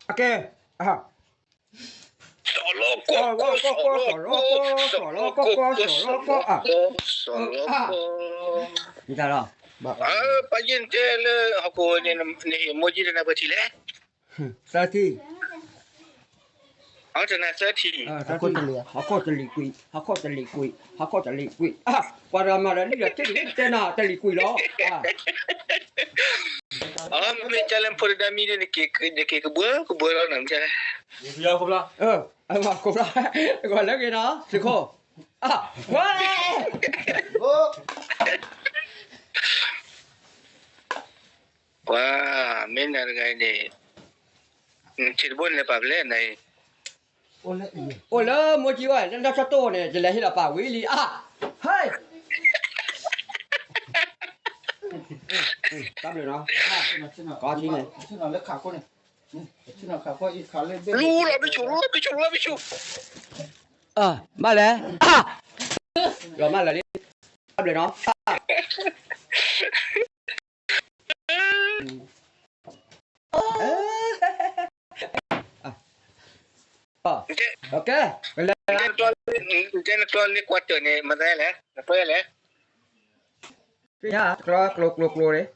ကဲ, စီၤလီၤကီၢ်ကီၢ် စီၤလီၤကီၢ်ကီၢ် စီၤလီၤကီၢ်ကီၢ် စီၤလီၤကီၢ်ကီၢ် စီၤလီၤကီၢ်ကီၢ် စီၤလီၤကီၢ်ကီၢ်, မ့ၢ်တၢ်လီၤ. ပာ်ယဲၢ်နတဲလၢဟီၣ်ခိၣ်န့ၣ် နဟ့ၣ်မိၢ်ကၠံတနၤပှဲၤထံၣ်လဲၣ်. သၢထံၣ်. အတနၤသၢထံၣ်. ဟီၣ်ခိၣ်တလံာ်ကွံာ် ဟီၣ်ခိၣ်တလံာ်ကွံာ် ဟီၣ်ခိၣ်တလံာ်ကွံာ်, ပှၤတဂၤမၤဒီးလံဒီး တဲနၤတလံာ်ကွံာ်လီၤ. မ့ၢ်ကလဲၣ်ဖိတဒါမံန့ၣ် နက့ၤကဘှၢကဘှၢလီၤနၤမ့ၢ်ကလဲၣ်. ခိၣ်ဖျီ, ခိၣ်ဖျီ, ဂီၤလၢဂ့ၤနီၤ သုးခိၣ်, ဝဲ ပှၤ, မ့ၢ်နၤတဂၤအံၤန့ၣ်, နထံၣ်တဘိန့ၣ်လဲၤပာ်ဖျါနၤအံၤ, အိၣ်လၢမိၢ်ကၠံဝဲ လၢနီၢ်ဆီတိၣ်န့ၣ် ယလဲၤဟ့ၣ်လီၤပာ်ဝံၤလံ, ဟဲ, တၢ်ဘျုးနီၤ, ကီထံန့ၣ်, လူလီၤဘံၣ်ဆူၣ် လူလီၤဘံၣ်ဆူၣ် လူလီၤဘံၣ်ဆူၣ်, မၤလဲၣ်, လီၤမၤလၢာ်လံ, တၢ်ဘျုးနီၤ. ကဲ, နတဲနကျီလ့ကွၢ်တၢၢ်န့ၣ် မၤသးလဲၣ်, နပှဲၤလဲၣ်, ကျီကျိကျိကျိန့ၣ်,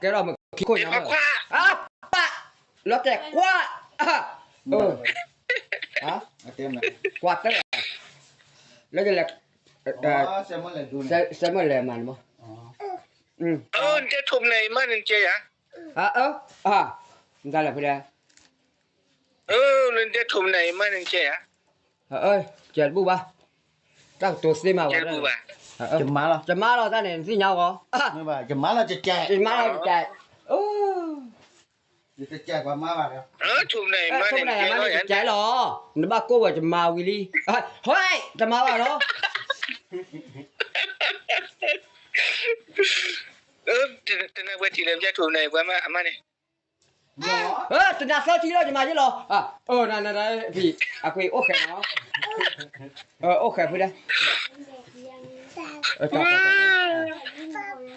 ကဲထီၣ်မ့ၢ်ခံခိၣ်ညါမ့ၢ်, ပၢ်, လီၤတဲာ်ကွၢ်, ကွၢ်တၢၢ်, လၢယလဲၤ, စဲမ့ၢ်လဲၤမၤန့ၣ်မ့ၢ်, နတဲထိၣ်မနၤအံၤမးန့ၣ်ကဲယၤ, နတၢ်လဲၤဖဲလဲၣ်, နတဲထိၣ်မနၤအံၤမးန့ၣ်ကဲယၤ, ကဲတဘူၣ်ဘၣ်, တၢ်ကတိၤသ့မးဝဲ, ယမါလီၤတၢ်န့ၣ် နသ့ၣ်ညါအီၤ, ယမါလီၤတကဲး, ယမါလီၤတကဲး, ယတကဲးပှၤမါဘၣ်ဒီး, ထိၣ်မနၤအံၤမးန့ၣ်ကဲလီၤ, နဘၣ်ကိးဝဲယမါဝံၤလံ, ဟဲ, တမါဘၣ်ဒီး တနၤပှဲၤထံၣ်လဲၣ် ပျဲထိၣ်မနၤအံၤပှၤမါအမါန့ၣ်, တနၤသၢထံၣ်လီၤ ယမါယ့လီၤ, နနဖံး, အကွံာ်အိၣ်ဃဲးနီၤ, အိၣ်ဃဲးဖုလဲၣ်,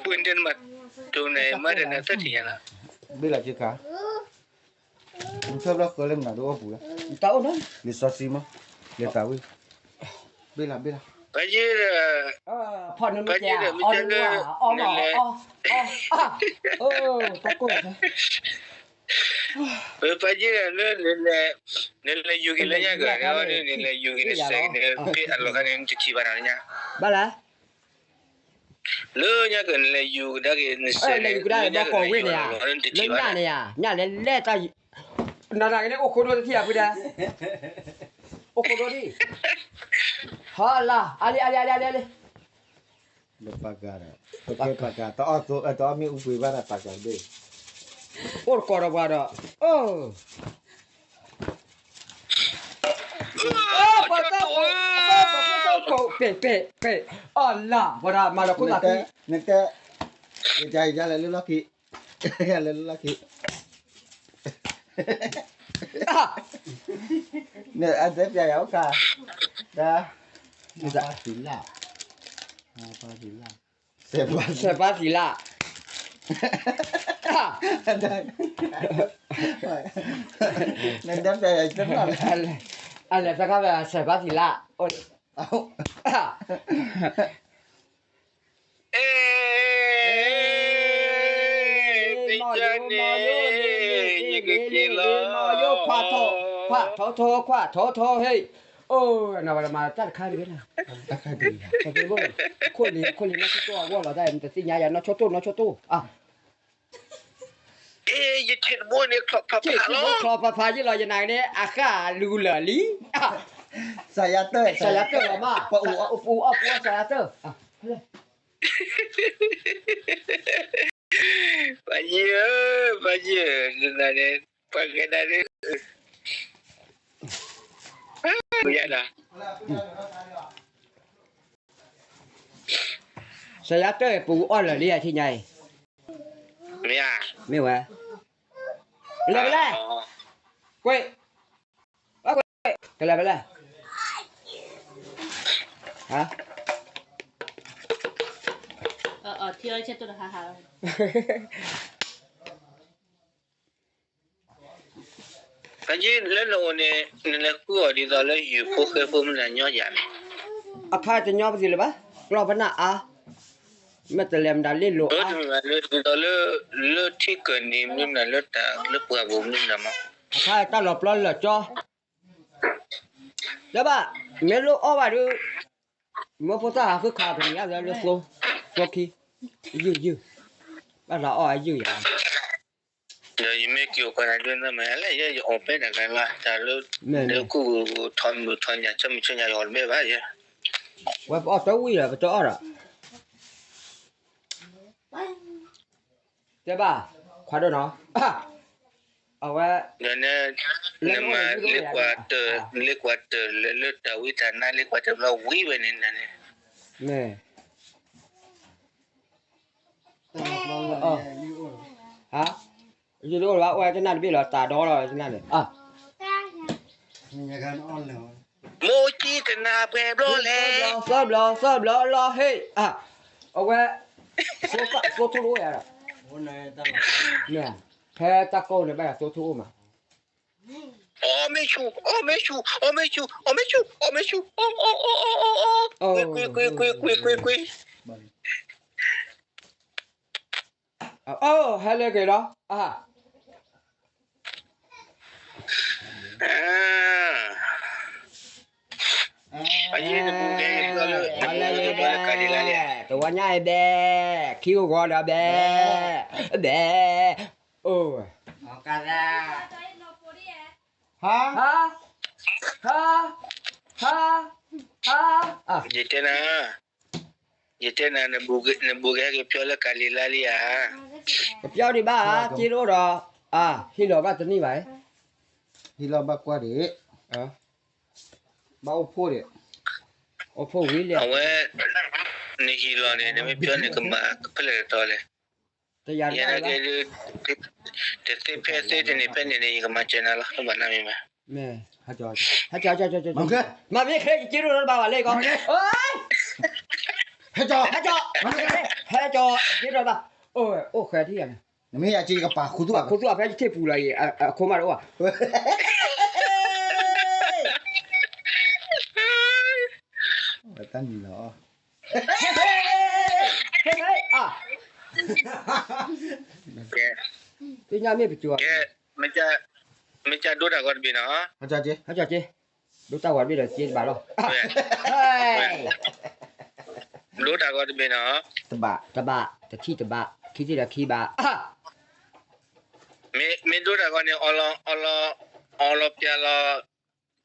ပှၤတဲနမၤထိၣ်မနၤအံၤမးတနၤသၢထံၣ်ညါလီၤ, ဘ့ၣ်လီၤက့ၤခါ နဆၢဘျီဃၢလၢမနုၤဒိၣ်အိၣ်ပူၤလၢ, တၢ်အိၣ်နီၤ, လံာ်စီဆှံမး, လံာ်သးဝံၣ်, ဘ့ၣ်လီၤဘ့ၣ်လီၤ, ပယ့ၢ်ဒီး, ပယ့ၢ်ဒီးမ့ၢ်တဲလၢ, နလဲၤ, ပယ့ၢ်ဒီးလၢ, နလဲၤယူၤက့ၤလၢညါကၢၤန့ၣ်, နလဲၤယူၤက့ၤနစဲးက့ၤန့ၣ် ဖဲအလီၢ်ခါန့ၣ် နတထံၣ်ဘၣ်နီၤညါ, ဘၣ်လဲၣ် လၢညါကၢၤနလဲၤယူၤကဒါက့ၤနစဲးန့ၣ်, လၢညါန့ၣ်ယၤ, ညၣ်လဲၤလဲၣ်တၢ်, နနာ်က့ၤန့ၣ် အိၣ်ခိးဒိတထံၣ်ဧါဖုဒဲ, အိၣ်ခိးဒိဒံၣ်, ဟါလၢ, အါလံ အါလံ အါလံ အါလံ, လၢပှၤဂၤဒီး, ပှၤဂၤ တအီၣ်မ့ၣ်အူပှ့ၤဘၣ်ဒီးပှၤဂၤဘ့ၣ်, အိၣ်တကိးဒီးပှၤဒီး, ပှၤတၢ်အိၣ်, ပှၤတၢ်အိၣ်ခိး, ပဲာ် ပဲာ် ပဲာ်, အီၣ်လၢ် ပှၤတၢ်မၤလီၤခိၣ်သးကွံ, နတဲ, ယလဲၤလၢလီၢ်ခံ, ယလဲၤလၢလီၢ်ခံ, အတဲပျဲယၤအိၣ်ခါ, ဒၣ်, သံလၢ်, စဲးပှၤသံလၢ်, နတဲပျဲယၤ, အလဲၤသးခါပစဲးပှၤသံလၢ်, အဲ, သ့ၣ်ညါန့ၣ်, ယကက့ၤလီၤ, ခွါထီၣ်, ခွါထီၣ်ထီၣ်, ခွါထီၣ်ထီၣ်ဟ့ၣ်, အိၣ်, နဝဲမၤတၢ်တခါတဂ့ၤ, တၢ်ခါတဂ့ၤ, ခိၣ်လံၤ ခိၣ်လံၤမ့ၢ်ကီၢ်အဂီၢ်လီၤတၢ် နတသ့ၣ်ညါယၤ နီၢ်ဆိတိၢ် နီၢ်ဆိတိၢ်, အ့ ယထံၣ်တဘိန့ၣ် ချီၣ်ဖးဖးလီၤ, ချီၣ်ဖးဖးယ့ၢ်လီၤ ယနာ်က့န့ၣ် အဃၣ်လူၤလၢာ်လံ, စၤယၤတၢၢ် စၤယၤတၢၢ်လီၤမး, ပအူအီၣ်ပအူအီၣ်ပအီၣ်စၤယၤတၢၢ်, ပယ့ၢ်ဧၢ, ပယ့ၢ်ဧၢ, နနာ်န့ၣ် ပှၤဂဲၤဒၣ်န့ၣ်, ယၤဒီး စၤယၤတၢၢ် ပအူအီၣ်လၢာ်လံ အထံၣ်ညါအံၤ, မ့ၢ်ဧါ, မ့ၢ်ဝဲ, ကလဲၤဖဲလဲၣ်, ကွ့, ကွ့, ကလဲၤဖဲလဲၣ်, ဟါ, ထံအီၣ်ဆဲးတိၢ်တဟါဟါလီၤ. ဖဲယလၢနအိၣ်န့ၣ် နလဲၤဃုအီၣ်ဒ်သိးလၢယုၢ်ဖိဃဲဖိမနုၤညီယၤန့ၣ်, အခါတညီပသ့ၣ်လၢၤဘၣ်, ကျီၢ်ပနၢ်အါ, မ့ၢ်တလဲၤမတၤလ့လိာ်အါ, ဒ်သိးလၢ လၢထံကၢၢ်နံၤမနုၤမနုၤ လၢတၢ်လၢပှၢ်ပူၤမနုၤမနုၤမး, အခါတၢ်လီၤပျီလၢာ်ကၠီ တဲဘၣ်, မ့ၢ်လိၣ်အီၣ်ဘၣ်ဒီး, မ့ၢ်ဖိသၣ်ဟးဃုခးကနံၤအါလၢသိ, သိခံ, ယုၢ်ယုၢ်, ဘၣ်သးအီၣ်အယုၢ်ယၤ, ဒီးယမ့ၢ်က့ၤအိၣ်ခိးနၤဒုးနမၤလဲၣ်, ယဲယအိၣ်ဖဲတဂၤလီၤ, တၢ်လၢ, မ့ၢ်လၢကူၣ်ထီၣ်မုၢ်ထီၣ်ညၣ် ဆၢမုၢ်ဆၢညါယအိၣ်တဘ့ၣ်ဘၣ်ယဲ, ဝဲပအီၣ်တဝံၣ်ဒီး ပတအီၣ်ဒီး တဲဘၣ်, ခွါဒိၣ်နီၤ, အဝဲ, ဒီးန, နမၤလ့ကွၢ်တၢၢ်, လ့ကွၢ်တၢၢ်လၢ လၢတၢ်ဝံတၢ်နါလ့ကွၢ်တၢၢ်ဘျီဝံၤဝဲန့ၣ်နၤန့ၣ်, မ့ၢ်, ဟါ, ယတအိၣ်လၢၤဘၣ် အိၣ်ဝဲတနၢ်တဘ့ၣ်လီၤ တၢ်ဒီလီၤတနၢ်န့ၣ်, မိၢ်ကံတနၢ်ပှဲၤဘျီလဲၣ်, သၢဘျီ သၢဘျီ သၢဘျီလီၤဟ့ၣ်, အဝဲ, သိထူၣ်တအိၣ်ယၤဒီး, ဖဲတၢ်ကိၢ်န့ၣ်ဘၣ်ယၤသိထူၣ်အိၣ်မး, အီၣ်မ့ၢ်ဆူၣ် အီၣ်မ့ၢ်ဆူၣ် အီၣ်မ့ၢ်ဆူၣ် အီၣ်မ့ၢ်ဆူၣ် အီၣ်မ့ၢ်ဆူၣ် အီၣ်အီၣ်အီၣ်အီၣ်အီၣ်အီၣ်, ကွံကွံကွံကွံကွံကွံကွံ, အိၣ်ဟဲလၢက့ၤလီၤ, အယ့ၣ်တပူၤကဲလၢ, တဝီညါအံၤဘဲ, ခံဂီၤဒီးဘဲ, ဘဲ, အိၣ်, ဟါ, ဟါ, ဟါ, ဟါ, ယတဲနၤ, ယတဲနၤ, နဘူးကဟဲက့ၤပျီလၢကၤလံၤလါလံဧါ, ကပျီဒံးဘၣ်, က့တအိၣ်ဒီး, ဟ့ၣ်လီၤဘၣ်တနံၣ်ဘၣ်, ဟ့ၣ်လီၤဘၣ်ကွၢ်ဒံး, ဘၣ်အိၣ်ဖှိၣ်ဒံး, အိၣ်ဖှိၣ်ဝံၤလဲၣ်, အဝဲ, နဟ့ၣ်လီၤန့ၣ် နမ့ၢ်ပျီန့ၣ် ကမၤဖဲလဲၣ်တတီၤလဲၣ်, ယနာ်က့ၤဒုး, တသ့ဖဲသ့တန့ၢ်ဖဲန့ၣ်န့ၣ် ယကမၤစၢၤနၤလီၤ တဘၣ်နီတမံၤဘၣ်, မၤမ့ၢ်ချ့ယက့တအိၣ်ဒီးဘၣ်ဝဲလၢက, ဟဲကၠီ, ဟဲကၠီ, က့တအိၣ်ဘၣ်, အိၣ်ဃဲထံၣ်ယၤန့ၣ်, မ့ၢ်ယက့ကပာ်ခူသူၣ်, ခူသူၣ်ဖဲယထံၣ်ပူၤလီၤအံၤ, အခိၣ်မးတအိၣ်, တၢ်မံၤလီၤ, သ့ၣ်ညါမ့ၢ်ပစိၤ, မ့ၢ်ကဒိတၢ်ဂီၤတဘ့ၣ်နီၤ, ဒိတၢ်ဂီၤတဘ့ၣ်ဒီးက့တဘၣ်လီၤ, ဒိတၢ်ဂီၤတဘ့ၣ်နီၤ, တဘၣ်, တဘၣ်, တထံၣ်တဘၣ်, ခံထံၣ်ဒီးခံဘၣ်, မ့ၢ်ဒိတၢ်ဂီၤန့ၣ်, အီလီၤပျးလီၤ,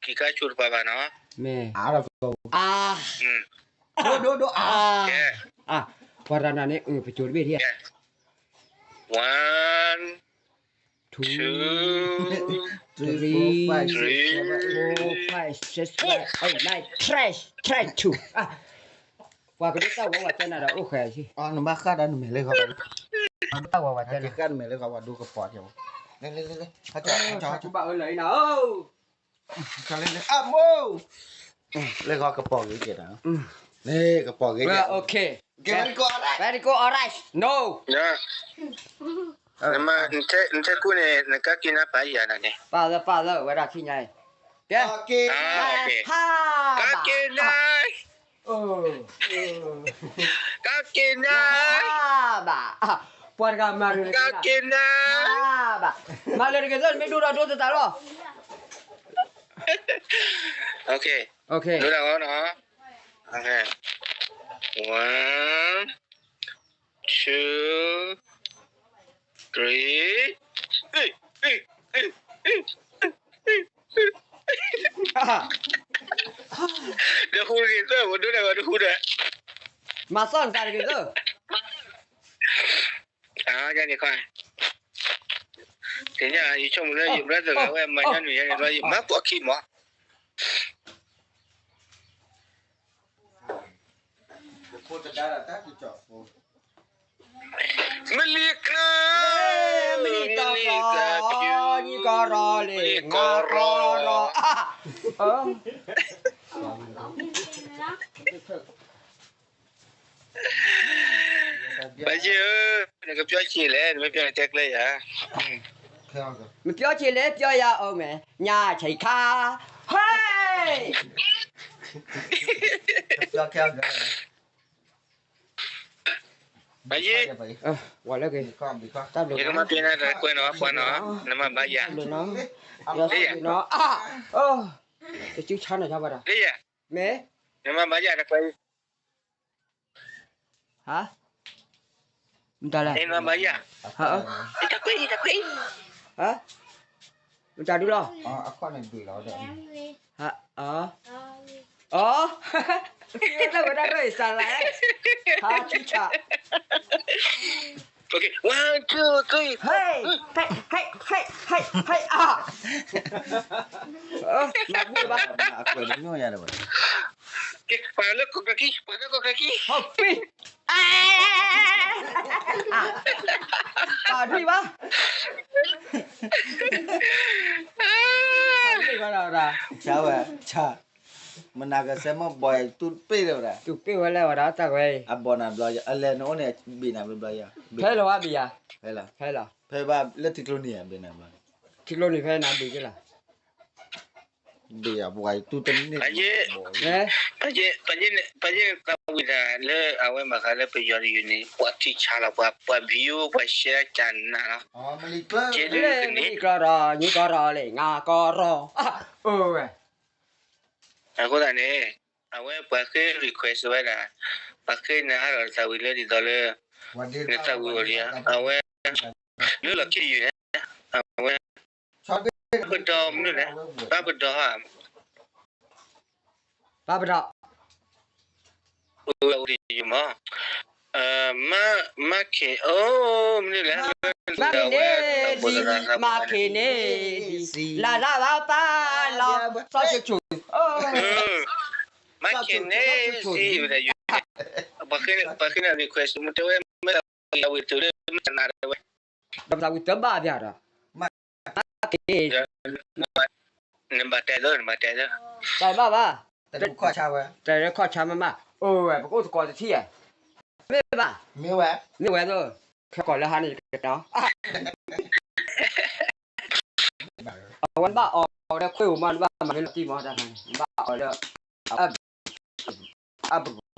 ကံၢ်ကါဆိတပၤဘၣ်နီၤ, မ့ၢ်, အါ, ဒိဒိဒိအါ, ပှၤတဂၤန့ၣ် အပစိၤတဘ့ၣ်ဒံး, one, two, three, four, five, six, seven, eight, nine, ten, ten, two, ပှၤကဒိတၢ်ဝဲဝဲတဲနၤဒီးအိၣ်ဃဲ, နဘၣ်ဃၣ်ဒီးနမဲာ်လၢဂီၤ, တၢ်ဝဲဝဲတဲနၤ, ဃၣ်နမဲာ်လၢဂီၤဝဲဒိကပီၤ, လၢလၢလၢ, ဘၣ်အၢလၢအံၤနၤ, လၢဂီၤကပီၤဂ့ၤက့ၤနၤ, လၢကပီၤဂ့ၤက့ၤ, very good, very good, all right, no, နထဲကူန့ၣ် နကက့ၤနၤပာ်ယၤနၤန့ၣ်, ပာ်လၢပာ်လၢဝဲဒၣ်ခံညါအံၤ, ကဲ, ကက့ၤနၤ, ကက့ၤနၤ, ဘၣ်, ပှၤတဂၤမၤရၢ, ကက့ၤနၤ, ဘၣ်, မၤလၢတက့ၤသၢ နမ့ၢ်ဒိၣ်ဒီးဒိၣ်သတးလီၤ, ဒိၣ်တၢ်ဂီၤနီၤ, one, two, three, တဃူတက့ၤသၢ, ဒိၣ်တၢ်ဂီၤတဃူဒီး, မၤသီၣ်နသးတက့ၤသၢ, ယန့ၣ်ခါ, သ့ၣ်ညါ ယဆိကမိၣ်လၢယဘျါသဂၤဝဲ မၤညါနုာ်ယဲန့ၣ်လီၤ ယမၤပိာ်ခံမး, မလံၤကျၢၤ, မလံၤကျၢၤ, မလံၤကျၢၤ, မလံၤကျၢၤ, ဘၣ်ယဲၢ်ဧၢ, နကပျီဆံးလဲၣ်, နမ့ၢ်ပျီန့ၣ်တဲကျဲယၤ, မပြောချင်လည်းပြောရအောင်မယ် ညချိတ်ခါ ဟဲ့ ဝဲလၢက့ တၢ်ဘျုး ယကမၤပျဲနၤတကွဲးနီၤ ပှၤနီၤ နမၤဘၣ်ယၤ တၢ်ဘျုးနီၤ အၢ တစုဆါနီၤ ယါဘၣ်ဒီး မ့ၢ် နမၤဘၣ်ယၤတကွဲး ဟါ မတၤလဲၣ် နမၤဘၣ်ယၤ ဟါ တကွဲး တကွဲး ဟါ မတၤဒုလီၤ ဟါ အီ တၢ်ဝဲဒၣ်ဒိၣ်အံၤစၢ်လဲၣ် ဟါ ထံဆး Okay, one, two, three, four. ဟဲ့ ဟဲ့ ဟဲ့ ဟဲ့ ဟဲ့ အါ မၤဘူၣ်ဘၣ် အကွဲးတညိၣ်ယၤဒီး ကဲ ပှၤလၢကီၢ်ကီၢ်ခံ ပှၤလၢကီၢ်ကီၢ်ခံ ဟီၣ်ပံၢ် ပှၤဒွံၣ်ဘၣ် ပှၤဒွံၣ်ဘၣ်ဒီး ဆါဝဲ ဆါ မနၤကစဲးမီၢ်ဘီး တူၢ်ပ့ၢ်လၢဝဲဒၣ် တူၢ်ပ့ၢ်ဝဲလၢဝဲဒၣ် တၢ်ဝဲ အဘီနၤဘျီ အလဲၤနအိၣ်န့ၣ် ဘ့ၣ်နၤဘျီဘျီယၤ ဖဲလီၤဝဲဘ့ၣ်ယၤ ဖဲလီၤ ဖဲလီၤ ဖဲဘၣ်လၢထံကျိနံၤဘ့ၣ်နၤဘျီ ထံကျိနံၤဖဲနၤဘ့ၣ်က့လီၤ ဘ့ၣ်ယၤပှၤတူၢ်တန့ၢ် ပယဲၢ် ပယဲၢ် ပယဲၢ်သးဝံၣ်တၢ်လၢအဝဲမၤဃးလၢပယီၤတယုၢ်န့ၣ် ပှၤထံဆါလီၤ ပှၤ ပှၤ view ပှၤ share ကနၤလီၤ ကဲလၢကန့ၣ် ကီၢ်ရီၤ ညိကီၢ်ရီၤလံ ငါကီၢ်ရီၤ အိၣ်ဝဲ အဃိသတးန့ၣ် အဝဲပှၤဃ့ request ဝဲဒၣ် ပှၤဃ့နၤအါထီၣ်သးဝံၣ်လၢဒ်သိးလၢ နသးဝံၣ်အိၣ်လံ အဝဲ လၢလီၢ်ခံယုၢ်န့ၣ် အဝဲ ပဒီမနုၤလဲၣ် ပပဒီ ပပဒီ အိၣ်တယုၢ်မး မ မၤခ့ အိၣ် မနုၤလဲၣ် မၤခ့န့ၣ် မၤခ့န့ၣ် လၢ်လၢ်ဘၣ်ပၢ်လီၤ စီၤဆူၣ်ဆူၣ် မၤခ့န့ၣ် ပှၤဃ့ ပှၤဃ့နၤ request မ့ၢ်တဲဝဲ မ့ၢ်သးဝံၣ်တုၤလၢမ့ၢ်တနၤတဲဝဲ ဒီးပသးဝံၣ်တဘၣ်ပၠးဒီး မၤခ့ နဘၣ်တဲလၢ နဘၣ်တဲလၢ တဲဘၣ်ဘၣ် တဲလၢခီၣ်ဆါမးမး အိၣ်ဝဲ ပကအိၣ်သကိးတထံၣ်ဧါ မ့ၢ်ဘၣ် မ့ၢ်ဝဲ မ့ၢ်ဝဲသိး ခဲကိးလၢဟါန့ၣ်ကတီၤ အဝဲနဘၣ်အီၤဒီးခွ့ၣ်ဧိၤမး နဘၣ်မၤလၢလီၤတံၢ်မး တၢ်ခါန့ၣ် နဘၣ်အီၤလၢ အ အ အ ပှၤ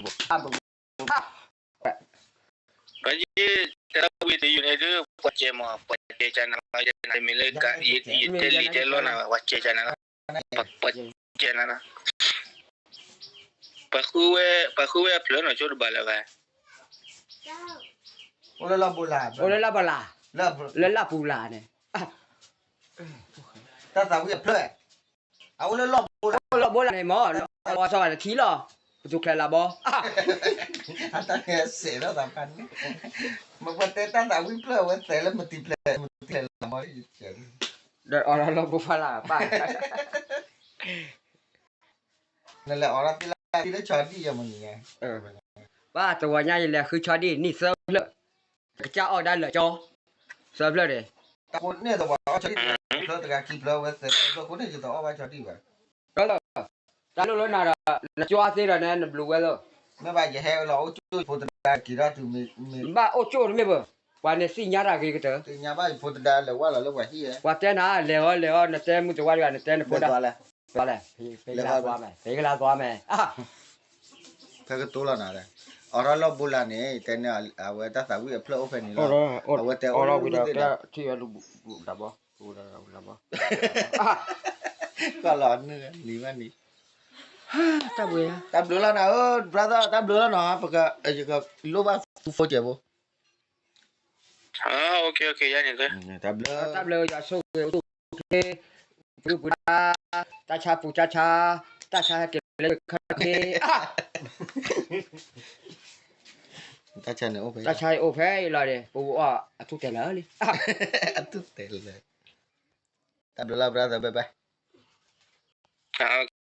ယဲၢ်တၢ်ဝံၣ်တယုၢ်န့ၣ်ဒုး ပှၤကဲမး ပှၤကဲကနၤလီၤ ယမ့ၢ်လၢ ယတဲလံာ်တဲလီနၤ ပှၤကဲကနၤလီၤ ပှၤကဲကနၤလီၤ ပှၤဃုဝဲ ပှၤဃုဝဲအဖျၢၣ်နီၢ်ဆိတဘၣ်လၢၤဘၣ် အိၣ်လၢလီၢ်ဘိလၢ် အိၣ်လၢလၢ်ဘိလၢ် လၢလၢ်ပူၤလၢ်န့ၣ် တၢ်သးဝံၣ်အဖျၢၣ် အအိၣ်လၢလီၢ်ဘိလၢ် လီၢ်ဘိလၢ်န့ၣ်မ့ၢ် လီၢ်ဘိလၢ်န့ၣ်မ့ၢ် လီၢ်ဘိလၢ်န့ၣ်မ့ၢ် ပသူၣ်ချဲလၢ်ဘီ အတၢ်ကဲစဲးလီၤသးဖးန့ၣ် မ့ၢ်ပှၤတဲတၢ်သးဝံၣ်ဖျၢၣ်အဝဲသဲးလၢမတံၤဖျဲး မတံၤဖျဲးလၢ်ဘီ ဒီးအီၤလီၢ်ဘိဖးလၢ်ပၢ် နလဲၤအီၤလီၤသံလၢဆီဒံၣ်ယမနုၤညါ ဘၣ်တဝီညါယလဲၤဃုဆီဒံၣ်နံၣ်သၢဖျၢၣ် ကစၢ်အီၣ်ဒၣ်လၢာ်ကၠီ သၢဖျၢၣ်န့ၣ် တၢ်ကိးန့ၣ်သပှၢ်အီၣ်ဆီဒံၣ်တဖျၢၣ်တဂၤခံဖျၢၣ်ဝဲသၢဖျၢၣ်ကိးန့ၣ် ယတအီၣ်ဘၣ်ဆီဒံၣ်ဘၣ် တၢ်လိၣ်လၢနၤဒီး နကွၢ်သ့ဒီးန နဘျုးဝဲလိာ် မ့ၢ်ဘၣ်ယဟဲလီၤအိၣ်ကၠိဖိတဒါက့ၤထီၣ်တုၤမ့ၢ် ဘၣ်အိၣ်ကၠိတမ့ၢ်ဘၣ် ပှၤန့ၣ်သ့ၣ်ညါတၢ်ဂ့ၤကတၢၢ် သ့ၣ်ညါဘၣ်ယဖိတဒါလဲၤဝဲလီၤလၢပှၤဟံၣ် ပှၤတဲနၤ လဲၤအီၤလဲၤအီၤ နတဲမုၢ်တဝါတဂၤ နတဲနဖိဒါ လဲၤ ဖဲကလါသွားမယ် ဖဲကလါသွားမယ် ဖဲကတိၤလီၤနၤ အီၤထီၣ်လီၢ်ဘိလၢ်န့ၣ် တဲန့ၣ် အဝဲတၢ်သးဝံၣ်အဖျၢၣ်အိၣ်ဖဲန့ၣ်လီၤ အဝဲတဲအိၣ်လၢဝံၤဒီး ထံၣ်ဝဲလၢဘီ ကီၢ်လီၤနုၢ်လံမးန့ၣ် တၢ်ဘျုးလီၤနၤဧၢ brother တၢ်ဘျုးလီၤနီၤ ပက ယကလိၣ်ဘၣ် phone ကဲးဖိ တၢ်ဘျုး တၢ်ဘျုး ယွၤဆိၣ်ဂ့ၤ အိၣ်ဆူၣ်အိၣ်ချ့ ပှၤပှၤဒါ တၢ်ဆါပူၤတၢ်ဆါ တၢ်ဆါဟဲက့ၤလၢခါခ့ တၢ်ဆါန့ၣ်အိၣ်ဖဲ တၢ်ဆါအိၣ်ဖဲအံၤလီၤဒီး ပဝဲအီၤအထူၣ်တဲာ်လၢာ်လံ အထူၣ်တဲာ်လၢာ် တၢ်ဘျုးလီၤ brother bye bye